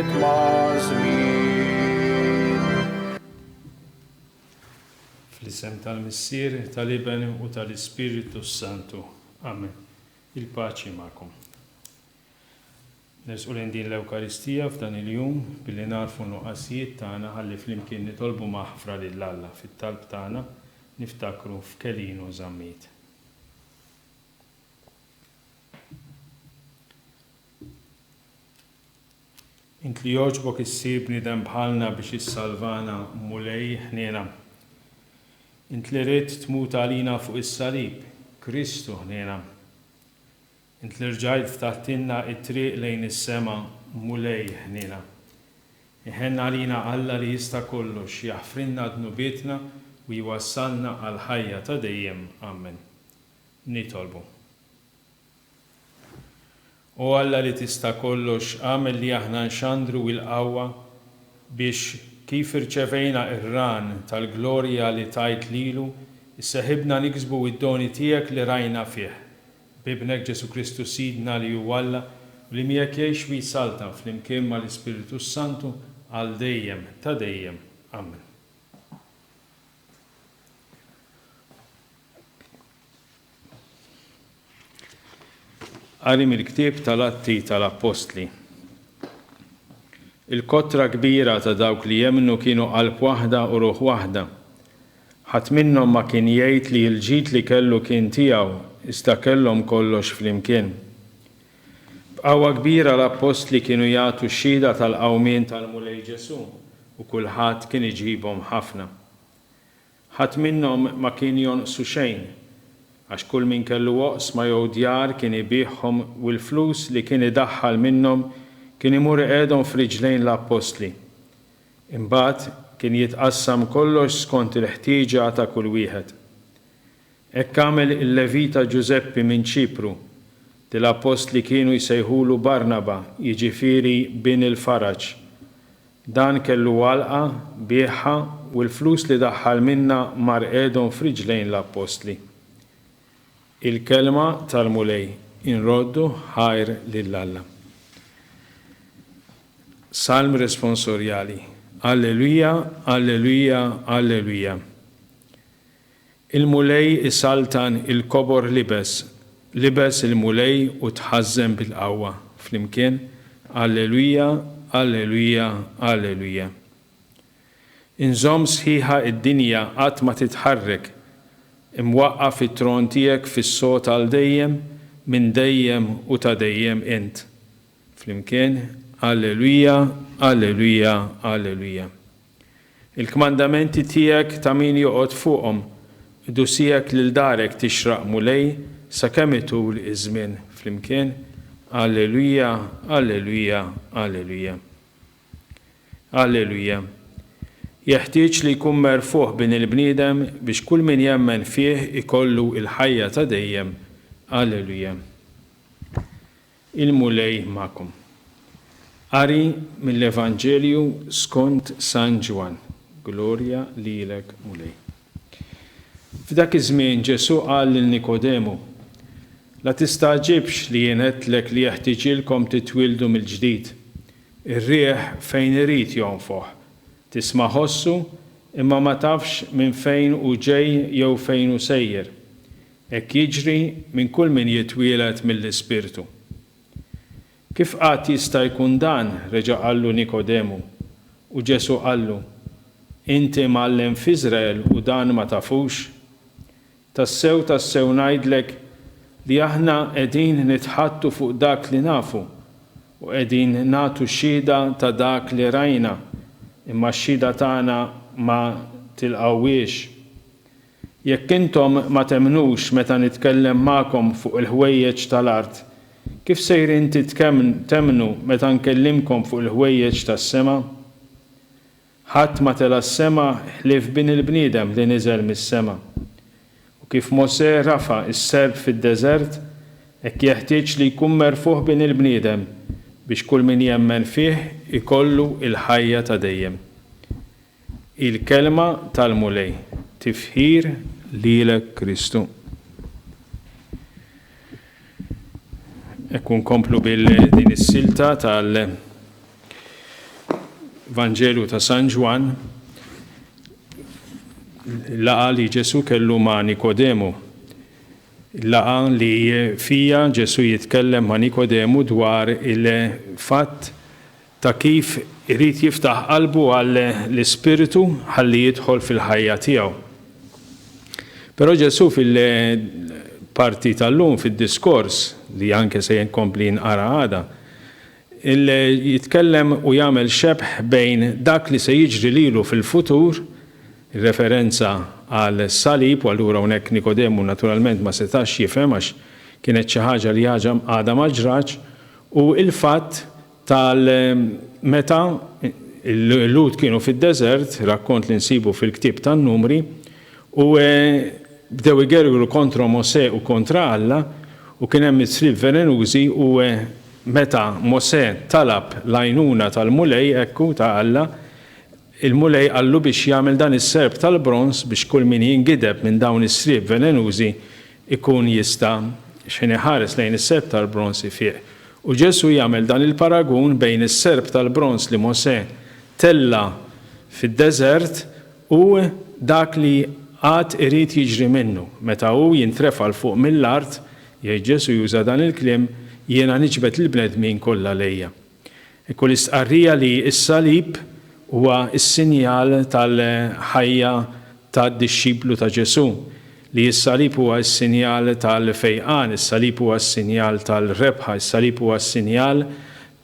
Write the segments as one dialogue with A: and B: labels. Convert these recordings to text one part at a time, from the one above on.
A: wieħed maż-żmien.
B: Fl-isem tal-Missier, tal-Iben u tal-Ispirtu s-Santu. Amen. Il-paċi magħkom. Nersqu lejn din l-Ewkaristija f'dan il-jum billi nagħrfu n-nuqqasijiet tagħna ħalli flimkien nitolbu maħfra lil Alla fit-talb tagħna niftakru f'Kelinu Zammit. Int li jogħġbok issir bniedem bħalna biex issalvana, Mulej, ħniena. Int li ridt tmut għalina fuq is-salib, Kristu, ħniena. Int li rġajt ftaħtilna t-triq lejn is-sema, Mulej, ħniena. Iħenn għalina Alla li jista' kollox, jaħfrilna dnubietna u jwassalna għall-ħajja ta' dejjem. Amen. Nitolbu. O Alla li tista' kollox, agħmel li aħna nxandru il-qawwa biex, kif irċevejna r-ran tal-glorja li tajt lilu, isseħibna niksbu id-doni tiegħek li rajna fih. B'Ibnek Ġesù Kristu Sidna li hu Alla u li miegħek jgħix u jsaltan flimkien mal-Ispirtu s-Santu għal dejjem ta' dejjem. Amen. Qari mill-ktieb tal-Atti tal-Appostli. Il-kotra kbira ta' dawk li jemmnu kienu qalb waħda u ruħ waħda. Ħadd minnhom ma kien jgħid li l-ġid li kellu kien tiegħu, iżda kellhom kollox flimkien. B'qawwa kbira l-appostli kienu jagħtu xhieda tal-qawmien tal-Mulej Ġesù u kulħadd kien iġibhom ħafna. Ħadd minnhom ma kien jonqsu xejn, għax kull min kellu oqsma jew djar kien ibigħhom u l-flus li kien idaħħal minnhom kien imur iqiegħdhom f'riġlejn l-appostli. Imbagħad kien jitqassam kollox skont il-ħtieġa ta' kull wieħed. Hekk għamel il-Levita Ġużeppi minn Ċipru, li l-appostli kienu jsejħulu Barnaba, jiġifieri bin il-faraġ. Dan kellu għalqa, biegħha, u l-flus li daħħal minnha mar qegħedhom f'riġlejn l-appostli. Il-Kelma tal-Mulej, Inroddu ħajr lil Alla. Salm Responsorjali, Alleluja, Alleluja, Alleluja. Il-Mulej isaltan il-kobor libes, libes il-Mulej u tħażżem bil-qawwa, flimkien, Alleluja, Alleluja, Alleluja. Inżomm sħiħa id-dinja qatt ma titħarrek, imwaqqaf it-tron tiegħek fis-sod għal dejjem, minn dejjem u ta' dejjem int. Flimkien, Alleluja, Alleluja, Alleluja. Il-kmandamenti tiegħek ta' min joqgħod fuqhom, qdusijek lil darek tixraq Mulej sakemm itul iż-żmien flimkien, Alleluja, Alleluja, Alleluja. Alleluja. Jeħtieġ li jkun merfugħ Bin il-bniedem biex kull min jemmen fih ikollu l-ħajja ta' dejjem. Alleluja. Il-Mulej magħkom. Qari mill-Evanġelju skont San Ġwann. Glorja lilek, Mulej. F'dak iż-żmien Ġesù qal lil Nikodemu, La tistagħġibx li jien għedtlek li jeħtiġilkom titwieldu mill-ġdid. Ir-riħ fejn irid jonfoħ. Tisma' ħossu, imma ma tafx minn fejn hu ġej jew fejn hu sejjer. Hekk jiġri minn kull min jitwieled mill-Ispirtu. Kif qatt jista' jkun dan? reġa' qallu Nikodemu. U Ġesù qallu, Int imgħallem f'Iżrael u dan ma tafux? Tassew, tassew ngħidlek li aħna qegħdin nitħaddtu fuq dak li nafu, u qegħdin nagħtu xhieda ta' dak li rajna, imma x-xhieda tagħna ma tilqgħuhiex. Jekk intom ma temmnux meta nitkellem magħkom fuq il-ħwejjeġ tal-art, kif sejrin temmnu meta nkellimkom fuq il-ħwejjeġ tas-sema? Ħadd ma tela' s-sema ħlief Bin il-bniedem li niżel mis-sema. U kif Mosè rafa' s-serp fid-deżert, hekk jeħtieġ li jkun merfugħ Bin il-bniedem, biex kull min jemmen fih ikollu l-ħajja ta' dejjem. Il-Kelma tal-Mulej. Tifħir lilek Kristu. Hekk u nkomplu bil din is-silta tal. mill-Vanġelu ta' San Ġwann, laqgħa li Ġesù kellu ma' Nikodemu. Laqgħa li fiha Ġesù jitkellem ma' Nikodemu dwar il-fatt ta' kif irid jiftaħ qalbu għall-Ispirtu ħalli jidħol fil-ħajja tiegħu. Però Ġesù fil-parti tal-lum, fid-diskors, li anke se jkompli jinqara għada, jitkellem u jagħmel xebh bejn dak li se jiġri lilu fil-futur, referenza għas-salib, u allura hawnhekk Nikodemu naturalment ma setax jifhem għax kienet xi ħaġa li għadha ma ġratx, u l-fatt Tal meta l-Lhud kienu fid-deżert, rakkont li nsibu fil-ktieb tan-Numri, u bdew igergru kontra Mosè u kontra Alla, u kien hemm it-sriep velenużi, u meta Mosè talab l-għajnuna tal-Mulej, hekk hu, ta' Alla, il-Mulej qallu biex jagħmel dan is-serp tal-bronż biex kull min jingideb minn dawn is-sriep velenużi ikun jista' x'ħin iħares lejn is-serp tal-bronż ifiq. U Ġesù jagħmel dan il-paragun bejn is-serp tal-bronż li Mosè tella' fid-deżert u dak li għad irid jiġri minnu, meta hu jintrefa' 'l fuq mill-art, jgħid Ġesù juża dan il-kliem, jiena niġbed lill-bnedmin kollha lejja. Hekk hu l-istqarrija li s-salib huwa s-sinjal tal-ħajja tad-dixxiplu ta' Ġesù, li s-salib huwa s-sinjal tal-fejqan, is-salib huwa s-sinjal tal-rebħa, is-salib huwa s-sinjal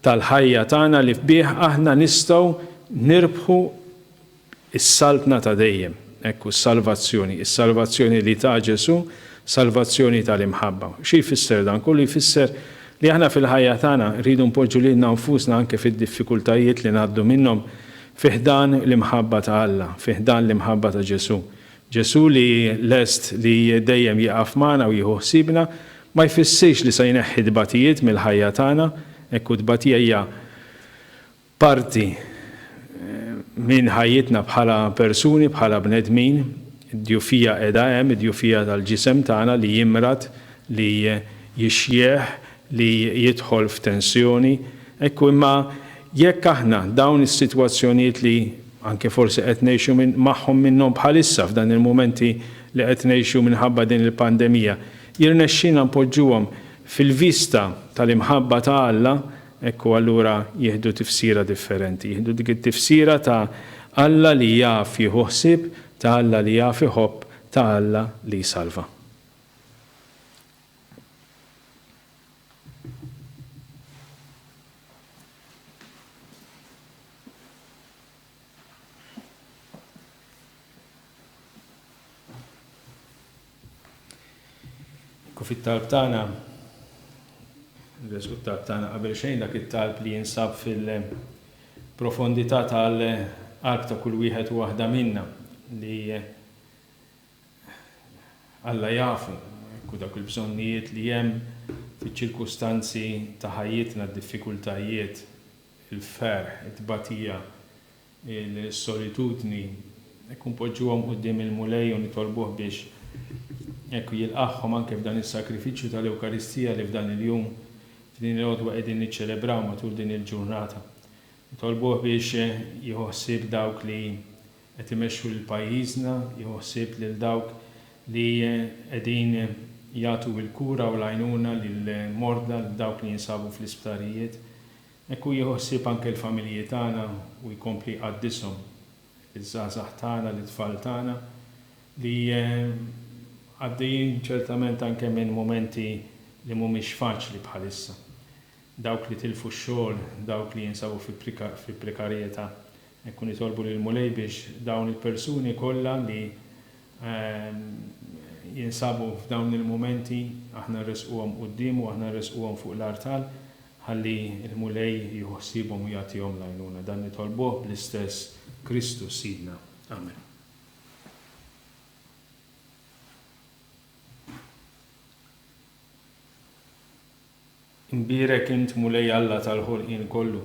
B: tal-ħajja tagħna li bih aħna nistgħu nirbħu Is-Saltna ta' dejjem, hekk hu, s-salvazzjoni, is-salvazzjoni li ta Ġesù, salvazzjoni tal-imħabba. Xi jfisser dan kollu? Jfisser li aħna fil-ħajja tagħna rridu npoġġu lilna nfusna anke fid-diffikultajiet li ngħaddu minnhom fi ħdan l-imħabba ta' Alla, fi ħdan l-imħabba ta' Ġesù. Ġesù li lest li dejjem jieqaf magħna u jieħu ħsiebna, ma jfissirx li se jneħħi t-tbatijiet mill-ħajja tagħna, hekk hu, t-tbatija hija Parti minn ħajjitna bħala persuni, bħala bnedmin, id-djufija qiegħda hemm, id-djufija tal-ġisem tagħna li jimrad, li jixjieħ, li jidħol f'tensjoni. Ekku, imma jekk aħna dawn is-sitwazzjonijiet li anke forsi qed ngħixu magħhom minnhom bħalissa f'dan il-mumenti li qed ngħixu minħabba din il-pandemija, jirnexxielna npoġġuhom fil-vista tal-imħabba ta' Alla, Hekk u allura jieħdu tifsira differenti. Jieħdu dik it-tifsira ta' Alla li jaf jieħu ħsieb, ta' Alla li jaf iħobb, ta' Alla li jsalva. Ekku fit-talb tagħna, nresqu t-talb tagħna qabel xejn dak it-talb li jinsab fil-profondità tal-qalb ta' kull wieħed u waħda minna li Alla jafu, ekku dawk il-bżonnijiet li hemm fiċ-ċirkustanzi ta' ħajjitna, d-diffikultajiet, il-ferħ, it-tbatija, il-solitudni, hekk npoġġuhom quddiem il-Mulej u nitolbuh biex hekk jilqagħhom anke f'dan is-sagrifiċċju tal-Ewkaristija li f'dan il-jum, f'din il-għodwa qegħdin niċċelebraw matul din il-ġurnata. Nitolbuh biex jieħu ħsieb dawk li qed imexxu lil pajjiżna, jieħu ħsieb lil dawk li qegħdin jagħtu l-kura u l-għajnuna lill-morda, lil dawk li jinsabu fl-isptarijiet. Hekk hu jieħu ħsieb anke l-familji tagħna u jkompli jqaddishom, liż-żgħażagħ tagħna, lit-tfal tagħna li għaddejjin ċertament anke minn mumenti li mhumiex faċli bħalissa. Dawk li tilfu x-xogħol, dawk li jinsabu fi prekarjetà. Hekk hu nitolbu lill-Mulej biex dawn il-persuni kollha li jinsabu f'dawn il-mumenti aħna nressquhom quddiemu, aħna nressquhom fuq l-artal Ħalli l-Mulej jieħu ħsiebhom u jagħtihom l-għajnuna. Dan nitolbuh bl-istess Kristu Sidna. Amen. Imbierek int Mulej Alla tal-ħolqien kollu,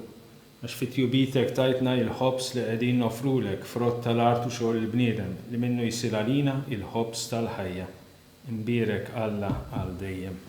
B: għax fi tjubitek tajtna il-ħobż li qegħdin noffrulek, frott tal-art u xogħol il-bniedem, li minnu jsir għalina il-ħobż tal-ħajja. Imbierek Alla għal dejjem.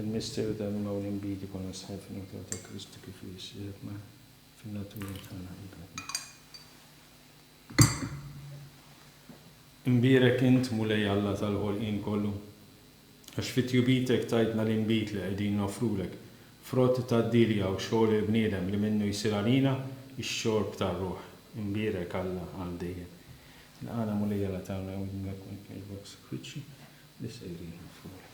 B: Il-misteru tal-ilma u l-inbid ikollna sehem fin-natura ta' Kristu kif hu jissieħeb ma' fin-natura tagħna il-bnedmin. Imbierek int, Mulej Alla tal-ħolqien kollu, għax fi tjubitek tajtna l-inbid li qegħdin noffrulek, frott tad-dielja u xogħol il-bniedem li minnu jsir għalina x-xorb tar-ruħ. Imbierek Alla għal dejjem. Ilqagħna Mulej Alla tagħna u jmlek jogħġbok sagrifiċċji li sejrin noffrulek.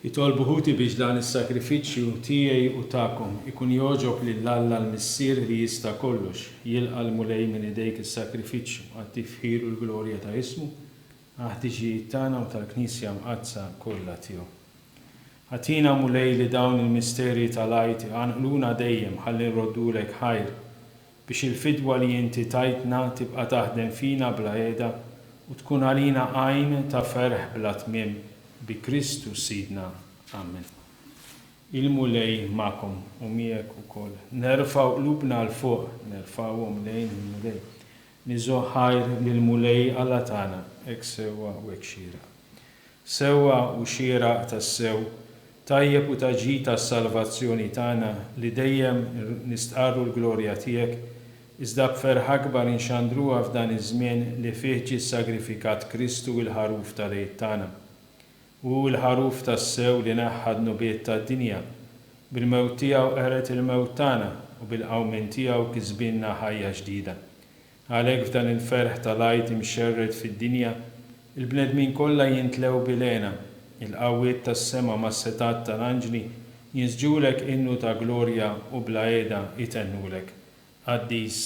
B: Itolbu ħuti biex dan is-sagrifiċċju tiegħi u tagħkom ikun jogħġob lil Alla l-Missier li jista' kollox, jilqa' l-Mulej minn idejk is-sagrifiċċju għat-tifħir u l-glorja ta' ismu, għall-ħtiġijiet tagħna u tal-Knisja Mqaddsa kollha tiegħu. Agħtina, Mulej, li dawn il-misteri tal-Għid iqanqluna dejjem ħalli nroddulek ħajr Biex il-fidwa li inti tajtna tibqa' taħdem fina bla heda u tkun għalina għajn ta' ferħ bla tmiem, bi Kristu Sidna. Amen. Il-Mulej magħkom u miegħek ukoll. Nerfgħu qlubna 'l fuq, nerfgħuhom lejn il-Mulej. Niżgħu ħajr lill-Mulej Alla tagħna, hekk sewwa u hekk xieraq. Sewwa u xieraq tassew, tajjeb u ta' ġid għas-salvazzjoni tagħna li dejjem nistqarru l-glorja tiegħek, iżda b'ferħ akbar inxandruha f'dan iż-żmien li fih ġie ssagrifikat Kristu il-Ħaruf tal-Għid tagħna. Hu l-Ħaruf tassew li neħħa d-dnubiet tad-dinja. Bil-mewt tiegħu qered il-mewt tagħna u bil-qawmien tiegħu kisbilna ħajja ġdida. Għalhekk f'dan il-ferħ tal-Għid imxerred fid-dinja, il-bnedmin kollha jintlew bil-hena, il-qawwiet tas-sema mas-setgħat tal-anġli jinsġulek innu ta' glorja u bla heda jtennulek, Qaddis,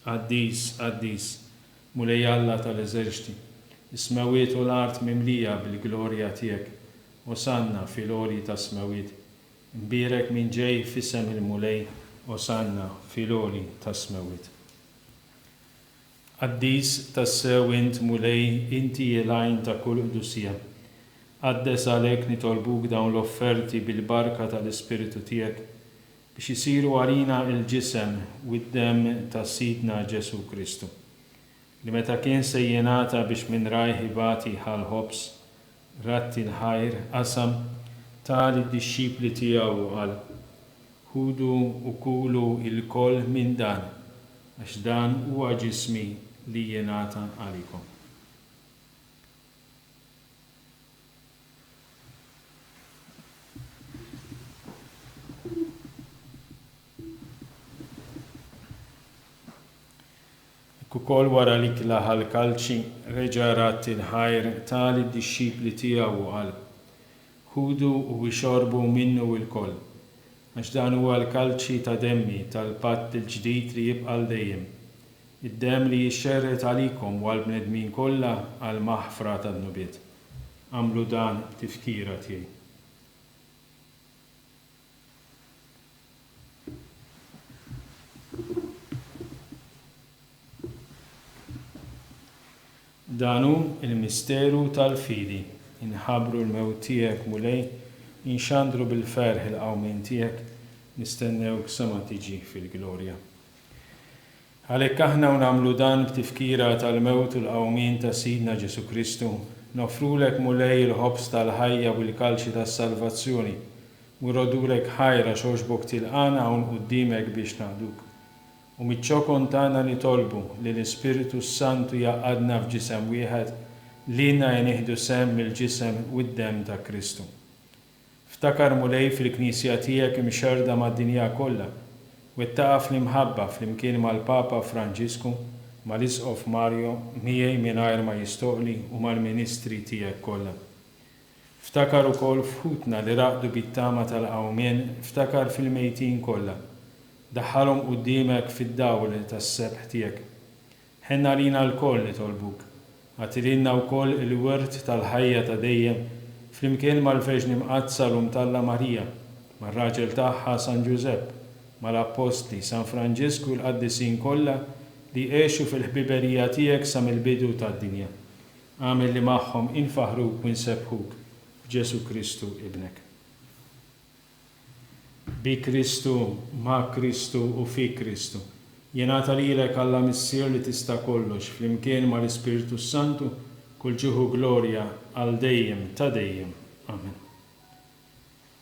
B: qaddis, qaddis, Mulej Alla tal-eżerċti, is-smewwiet u l-art mimlija bil-glorja tiegħek. Osanna fil-għoli tas-smewwiet. Imbierek min ġej f'isem il-Mulej, Osanna fil-għoli tas-smewwiet. Qaddis tassew int, Mulej, inti hi l-għajn ta' kull qdusija. Qaddes għalhekk nitolbuk dawn l-offerti bil-barka tal-Ispirtu tiegħek, biex isiru għalina l-ġisem u d-demm ta' Sidna Ġesù Kristu, li meta kien se jingħata biex minn rajh ibati ħa l-ħobż, radd il-ħajr, qasam, ta lid-dixxipli tiegħu u qal, Ħudu u kulu ilkoll minn dan, għax dan huwa ġismi li jingħata għalikom. Hekk ukoll wara l-ikla ħa l-kalċi, reġa' radd il-ħajr, ta lid-dixxipli tiegħu u qal, Ħudu u ixorbu minnu ilkoll, għax dan huwa l-kalċi ta' demmi tal-patt il-ġdid li jibqa' għal dejjem, id-demm li jixxerred għalikom u għall-bnedmin kollha għall-maħfra tad-dnubiet. Agħmlu dan b'tifkira tiegħi. Dan hu l-misteru tal-fidi, inħabbru l-mewt tiegħek, Mulej, inxandru bil-ferħ il-qawmien tiegħek, nistennewk sa ma tiġi fil-glorja. Għalhekk aħna u nagħmlu dan b'tifkira tal-mewt u l-qawmien ta' Sidna Ġesù Kristu, noffrulek, Mulej, il-ħobż tal-ħajja u l-kalċi tas-salvazzjoni, u nroddulek ħajr għax għoġbok tilqagħna hawn quddiemek biex naqduk. U miċ-ċokon tagħna nitolbu li l-Ispirtu s-Santu jgħaqqadna f'ġisem wieħed, lilna li nieħdu sehem mill-ġisem u d-demm ta' Kristu. Ftakar, Mulej, fil-Knisja tiegħek imxerrda mad-dinja kollha, wettaqha fl-imħabba flimkien mal-Papa Franġisku, mal-Isqof Mario, miegħi mingħajr ma jistoqli u mal-ministri tiegħek kollha. Ftakar ukoll f'ħutna li raqdu bit-tama tal-qawmien, ftakar fil-mejtin kollha. Daħħalhom quddiemek fid-dawl tas-sebħ tiegħek. Ħenn għalina lkoll, nitolbuk. Agħti lilna wkoll il-wirt tal-ħajja ta' dejjem, flimkien mal-Verġni Mqaddsa l-Omm t'Alla Marija, mar-raġel tagħha San Ġużepp, mal-Appostli, San Franġisk u l-qaddisin kollha li għexu fil-ħbiberija tiegħek sa mill-bidu tad-dinja. Agħmel li magħhom infaħħruk u nsebbħuk b'Ġesù Kristu Ibnek. Bi Kristu, ma' Kristu u fi Kristu. Jingħata lilek Alla Missier li tista' kollox, flimkien mal-Ispirtu s-Santu, kull ġieħ u glorja għal dejjem ta' dejjem. Amen.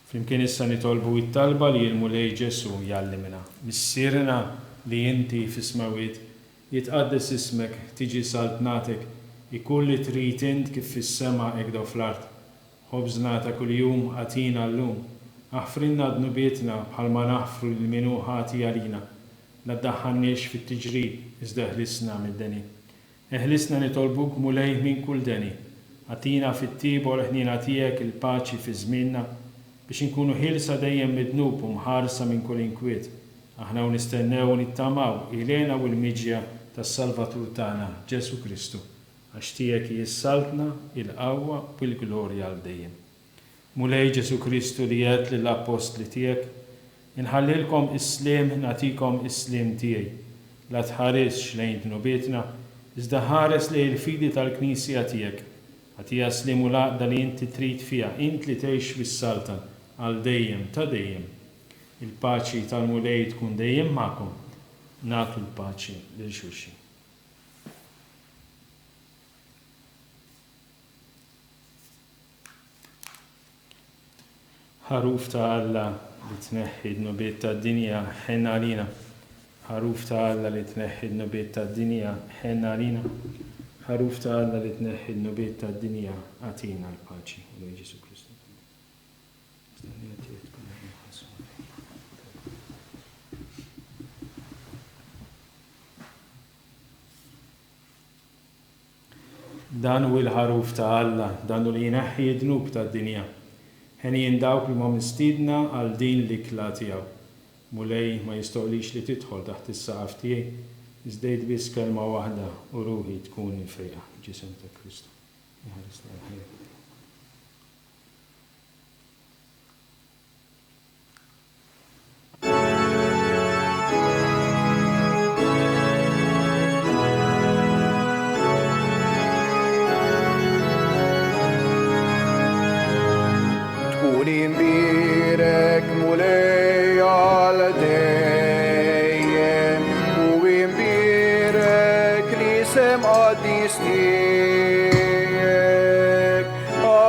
B: Flimkien issa nitolbu it-talba li l-Mulej Ġesù jgħallimna. Missierna li inti fis-smewwiet, jitqaddes ismek, tiġi saltnatek, ikun li trid int kif fis-sema hekk daw fl-art. Ħobżna ta' kuljum agħtina llum. Aħfrilna dnubietna bħalma naħfru lil min hu ħati għalina. La ddaħħalniex fit-tiġrib, iżda eħlisna mid-deni. Eħlisna nitolbuk Mulej minn kull deni. Agħtina fit-tjieba u l-ħniena tiegħek il-paċi fi żmienna, biex inkunu ħielsa dejjem mid-dnub u mħarsa minn kull inkwiet, aħna u nistennew u nittamaw il-hena u l-miġja tas-Salvatur tagħna, Ġesù Kristu. Għax tiegħek hi s-saltna, il-qawwa u l-glorja għal dejjem. Mulej Ġesù Kristu li għedt lill-appostli tiegħek, Inħallilkom is-sliem, nagħtikom is-sliem tiegħi. La tħarisx lejn dnubietna, iżda ħares lejn il-fidi tal-Knisja tiegħek. Agħtiha s-sliem u l-għaqda li inti trid fiha, int li tgħix u ssaltan għal dejjem ta' dejjem. Il-paċi tal-Mulej tkun dejjem magħkom. Nagħtu l-paċi lil xulxin. Ħaruf ta' Alla li tneħħi d-dnubiet tad-dinja, ħenn għalina. Ħaruf ta' Alla li tneħħi d-dnubiet tad-dinja, ħenn għalina. Ħaruf ta' Alla li tneħħi d-dnubiet tad-dinja, agħtina l-paċi. Mulej Ġesù Kristu. Dan hu l-Ħaruf ta' Alla, dan hu li jneħħi d-dnub tad-dinja. Henjin dawk li huma mistiedna għal din l-ikla tiegħu. Mulej, ma jistoqlix li tidħol taħt is-saqaf tiegħi, iżda għid biss kelma waħda u ruħi tkun imfejqa. Ġisem ta' Kristu. Iħarisna l-ħajja ta' dejjem.
A: Tkun imbierek Mulej għal dejjem u imbierek l-isem qaddis tiegħek. Alleluja,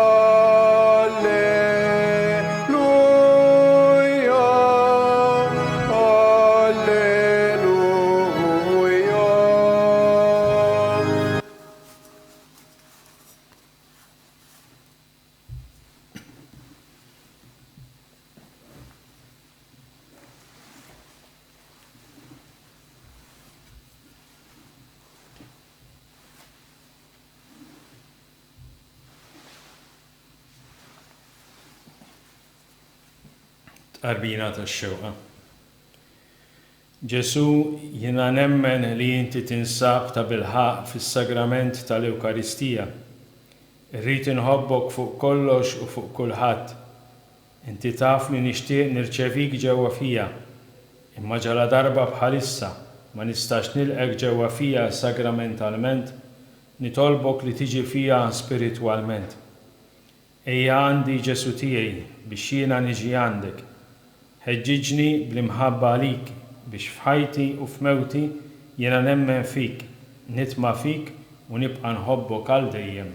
A: Alleluja.
B: Tqarbina tax-xewqa. Ġesù, jiena nemmen li inti tinsab tabilħaqq fis-sagrament tal-Ewkaristija. Irrid inħobbok fuq kollox u fuq kulħadd. Inti taf li nixtieq nirċevik ġewwa fija. Imma ġaladarba bħalissa ma nistax nilqgħek ġewwa fija sagramentalment, Nitolbok li tiġi fija spiritwalment. Ejja għandi Ġesù tiegħi biex jiena niġi għandek. Ħeġġiġni bl-imħabba għalik biex f'ħajti u f'mewti jiena nemmen fik, nitma' fik u nibqa' nħobbok għal dejjem.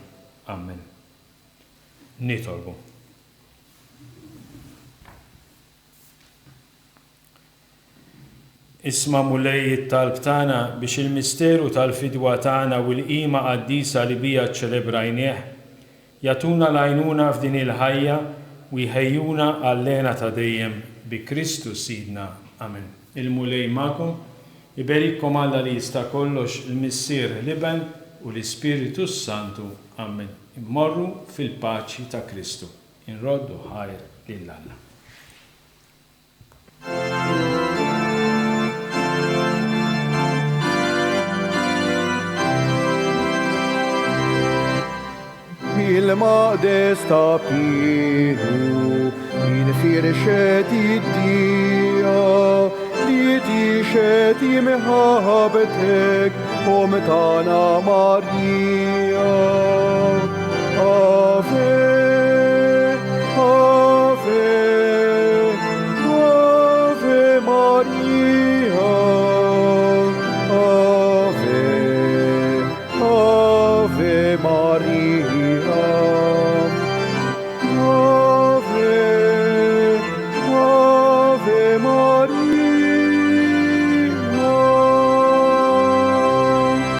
B: Ammen. Nitolbu. Isma' Mulej it-talb tagħna biex il-misteru tal-fidwa tagħna u l-qima qaddisa li biha ċċelebrajnieh jagħtuna l-għajnuna f'din il-ħajja u jħejjuna għall-hena ta' dejjem bi Kristu Sidna. Amen. Il-Mulej magħkom. Iberikkom Alla li jista' kollox, il-Missier, l-Iben, u l-Ispiritu s-Santu. Amen. Immorru fil-paċi ta' Kristu. Inroddu ħajr lil Alla.
A: Il-maqdes ta' Pienu infirxet id-dija li tixhed imħabbtek Omm tagħna Marija. Ave.